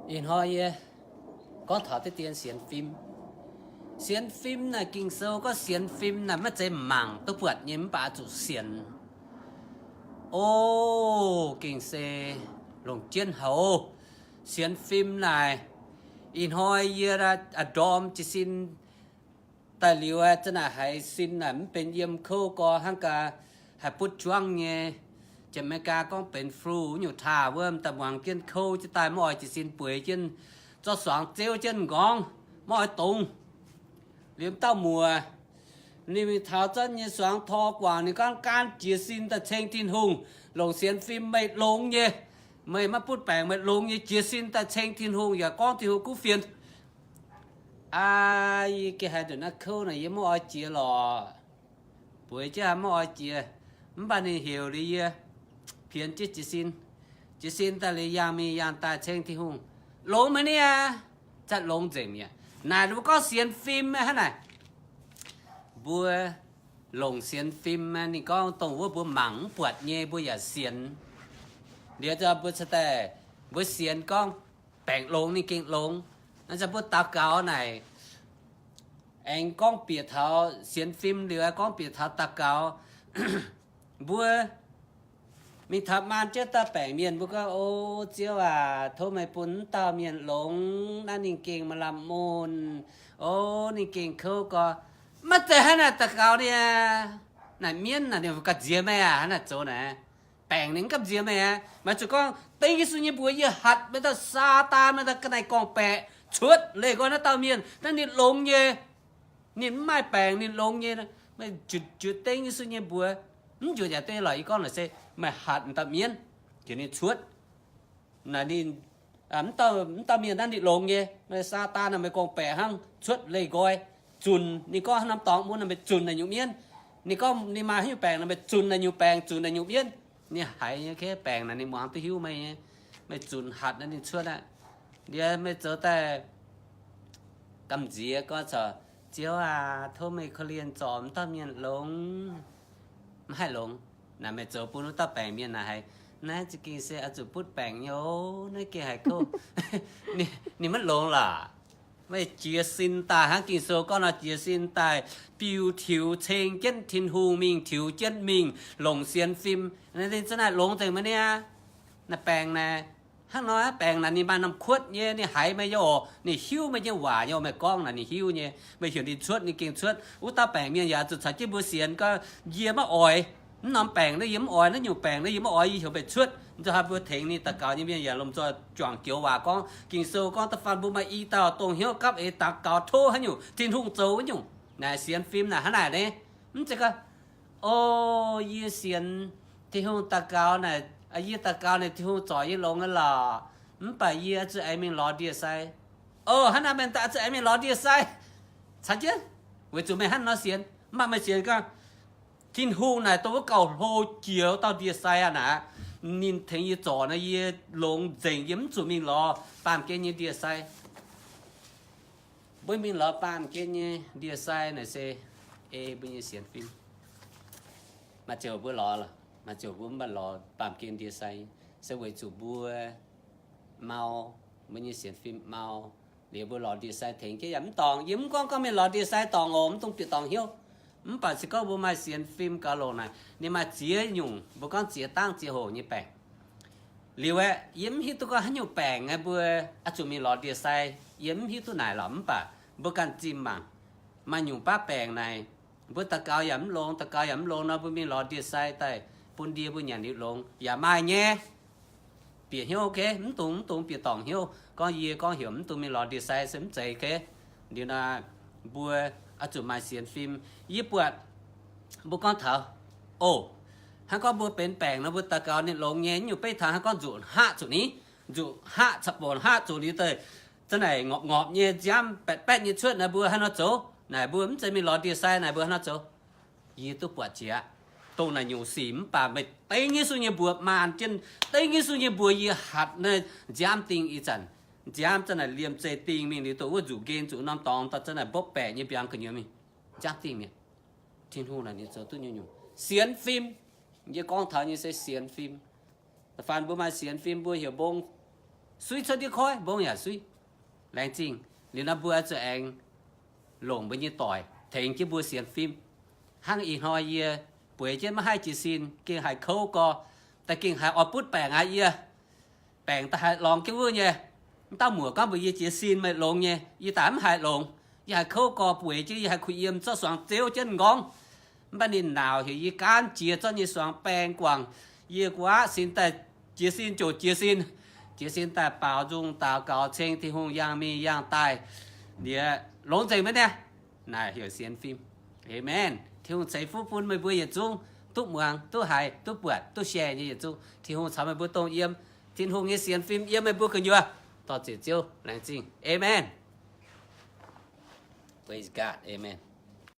Ih hnoi yie gorngv taux deix dien sienx fim. Sienx fim naaic, Ging-Sou gorngv sienx fim naaic maiv zeiz mangc duqv buatc nyei, mv baac oix zuqc sienx. O, gengh se longc jienv houx. Sienx fim naaic, ih hnoi yie ndorm jiez sin daaih liuz, za'naaic haiz sin naaic mv benx yiem kouv gorx hnangv gaax, haih butv juangv nyei. Janx-Meigaa gorngv benx flu nyungc taah wuov, m'daaih muangx jienv kouv jienv daaih maiv oix jiez sin, bueix jienv, zorqv suangx zeuv jienv m'nqorngv, maiv oix dongz. Liuz m'dauh muoc, ninh mingh taux zanv nyei suangx tor guangc, ninh gorngv, Gaanv jiez sin daaih ceng Tin-Hungh, longc sienx fim meih longx nyei. Meih maiv butv baengc meih longx nyei, jiez sin daaih ceng Tin-Hungh yaac gorngv Tin-Hungh kuv fienx. Aa, yie gengh haiz nduqc naaiv kouv naaic yie maiv oix jiex lorqc. Bueix jienv haiz maiv oix jiex, mv baac ninh heuc liuz yie pienx jienv jiez sin. Jiez sin daaih liuz yangh mingh yangh daaih ceng Tin-Hungh, longx meih niaa, zatc longx nzengc mi'aqv. Naaic mbuo gorngv sienx fim hnangv naaic. Mbuo longc sienx fim, ninh gorngv dongh wuov mbuo mangc mv buatc nyei mbuo yaac sienx. Liuz mbuo cingx daaih, mbuo sienx gorngv baengc longx ninh gengh longx. Naaiv zanc mbuo daux gaux naaic, aengx gorngv bieqc taux sienx fim liuz, gorngv bieqc taux daux gaux. Mbuo mingh taux maan jienv dauh baengc mienh, mbuo gorngv, O Ziouv aac, tov meih bun wuov dauh mienh longx, naaiv ninh gengh maaih lamh mun, o, ninh gengh kouv gorx. Maiv zeiz hnangv naaic daux gaux niaa. Naaic mienv naaic ninh gauh nziex meih aac, hnangv naaic zoux naaic. Baengc ninh mv gamh nziex meih aqv. Maaih zuqc gorngv, Dengv Yesu nyei mbuox, yie hatc meih dauh Saadaan, meih dauh ga'naaiv gorngv-baeqc, cuotv leih nqoi naaiv dauh mienh. Naaiv ninh longx nyei. Ninh mv maaih baengc, ninh longx nyei. Meih njuonc dengv Yesu nyei mbuox. Mv njuonc yaac dengv lorqc. Yie gorngv naaic se meih hatc dauh mienv, njoux ninh cuotv. Naaic ninh, mv dauh mienh naaiv ninh longx nyei. Meih Saadaan naaic meih gorngv-baeqc hnangv, cuotv leih nqoi, zunc. Ninh gorngv hnangv norm dorngx mun naaic meih zunc naaic nyungc mienv. Ninh gorngv ninh maaih haaix nyungc baengc naaic meih zunc naaic nyungc baengc, zunc naaic nyungc mienv. Ninh haiz nyei, baengc naaic ninh muangx duqv hiuv meih nyei. Meih zunc hatc naaiv ninh cuotv aqv. Liuz meih zoux daaih gamh nziex gorngv, Ziouv aac, tov meih korv-lienh zorc m'dauh mienh longx. Mv haih longx. Naaic meih zoux bun wuov dauh baengc mienh naaic haiz, naaiv za'gengh se oix zuqc butv baengc nyei oc. Naaiv gengh haiz kouv. Ninh maiv longx lorqc. Meih jiez sin daaih hnangv Ging-Sou gorngv nor, jiez sin daaih biux tiux ceng jienv Tin-Hungh mingh, tiux jienv mingh longc sienx fim. Ninh za'naaic longx nzengc meih niaa. Naaiv baengc naaic, hnangv nor baengc naaic ninh maaih norm kuotv nyei, ninh haiz meih nyei oc, ninh hiuv meih nyei waac nyei oc, meih gorngv naaic ninh hiuv nyei, meih heuc ninh cuotv ninh gengh cuotv. Wuov dauh baengc mienh yaac zuqc caux jienv mbuo sienx gorngv, yie maiv oix mv norm baengc naaiv, yie mv oix naaiv nyungc baengc naaiv, yie maiv oix, yie heuc meih cuotv. Mv zeiz haaix mbuo tengx ninh daux gaux nyei mienh yaac lomh nzoih juangc joux waac gorngv, Ging-Sou gorngv da'faanh mbuo maaih i dauh dongh hnyouv gapv eix daux gaux tov haaix nyungc Tin-Hungh zoux wuov nyungc. Naaic sienx fim naaic hnangv naaic ni. Mv zeiz gorngv, O, yie sienx Tin-Hungh daux gaux naaic, yie daux gaux naaic Tin-Hungh zorc yie longx nyei lorqc, mv baac yie oix zuqc aengx mingh lorz ndie-sai. O, hnangv naaic meih daaih oix zuqc aengx mingh lorz ndie-sai. Caux jienv, weic zuqc meih hnangv nor sienx, mv baac meih sienx gorngv, Tin-Hungh naaic dongh wuov gauh hlo jiex dauh ndie-sai aqv naaic, ninh tengx yie zorc naaic yie longx nzengc, yie mv zuqc mingh lorz baamh gen nyei ndie-sai. Mbuo mingh lorz baamh gen nyei ndie-sai naaic se ei mbuo nyei sienx fim. Maaih ziouc mbuo lorz, maaih ziouc mbuo mv baac lorz baamh gen ndie-sai, se weic zuqc mbuo mau, mbuo nyei sienx fim mau. Liuz mbuo lorz ndie-sai tengx jienv yaac mv dorngc. Yie mv gorngv gorngv mingh lorz ndie-sai dorngc oc, mv dungx bieqc dorngc hnyouv. Mv baac se gorngv mbuo maaih sienx fim gaux longc naaic, ninh maaih ziex nyungc, mbuo gorngv ziex dangv ziex hoc nyei baengc. Liuz aeqv, yie mv hiuv duqv gorngv haaix nyungc baengc aeqv, mbuo oix zuqc mingh lorz ndie-sai. Yie mv hiuv duqv naaic lorqc, mv baac mbuo ganh zimh mangc. Maaih nyungc baav baengc naaic, mbuo daux gaux yaac mv longx, daux gaux yaac mv longx nor, mbuo mingh lorz ndie-sai daaih bun ndie mbuo nyanc liuz longx yaac maaih nyei. Bieqc hnyouv, ok, mv dungx, mv dungx bieqc dorngc hnyouv gorngv yie gorngv heuc mv dungx mingh lorz ndie-sai se mv zeiz, ok. Liuz naaic, mbuo oix zuqc maaih sienx fim. Yie buatc mbuo gorngv taux, o, hnangv gorngv mbuo benx baengc nor, mbuo daux gaux ninh longx nyei. Nyungc beiv taux hnangv gorngv nzuqc hngaqv zuqc ni, nzuqc hngaqv caux bouc hngaqv zuqc liuz daaih, za'naaic ngorpc ngorpc nyei, nziaamv baeqc baeqv nyei cuotv naaic, mbuo haaix nor zoux? Naaic mbuo mv zeiz mingh lorz ndie-sai naaic, mbuo haaix nor zoux? Yie duqv buatc jiex dongh naaic nyungc sic, mv baac meih dengv Yesu nyei mbuox maanh jienv, dengv Yesu nyei mbuox yie hatc naaiv nziaamv dingh ih zanc. Nziaamv za'naaic liemh zeih dingh mingh liuz dongh wuov nzuqc nqen zuqc norm dorngx daaih za'naaic mbopv baeqc nyei mbiaangx gu'nyuoz mingh. Nziaamv dingh mi'aqv. Tin-Hungh naaic ninh zoux duqv nyungc-nyungc. Sienx fim. Yie gorngv taux nyei se sienx fim. Da'faanh mbuo maaih sienx fim, mbuo heuc mbong suiv cuotv ndiev koiv, mbong yaac suiv. Laengz zingh. Liuz nor mbuo zuqc aengx longc mbuo nyei doic tengx jienv mbuo sienx fim. Hnangv ih hnoi yie bueix jienv maiv haih jiez sin, gengh haiz kouv gorx, daaih gengh haiz oix butv baengc aqv yie. Baengc daaih haiz lorngx jienv wuov nyei. Mv dauh muoc gorngv mbuox yie jiez sin meih longx nyei, yie daaih mv haiz longx. Yie haiz kouv gorx bueix jienv, yie haiz kuh yiem zorqv suangx zeuv jienv m'nqorngv. Mv baac ninh nauc heuc yie gaanv jiex zorqv nyei suangx baeng guangc. Yie guaatv sin daaih jiez sin ziouc jiez sin. Jiez sin daaih baaux nzung daux gaux ceng Tin-Hungh yangh mingh yangh daaih, liuz longx nzengc maiv niaa. Naaic heuc sienx fim. Aamen. Tin-Hungh ceix fuqv bun meih mbuo yietc zungv duqv muangx, duqv haiz, duqv buatc, duqv share nyei yietc zungv. Tin-Hungh caux meih mbuo dongh yiem. Tin-Hungh nyei sienx fim yiem meih mbuo gu'nyuoz. Dorh ziec Ziouv, laengz zingh. Aamen. Praise God. Aamen.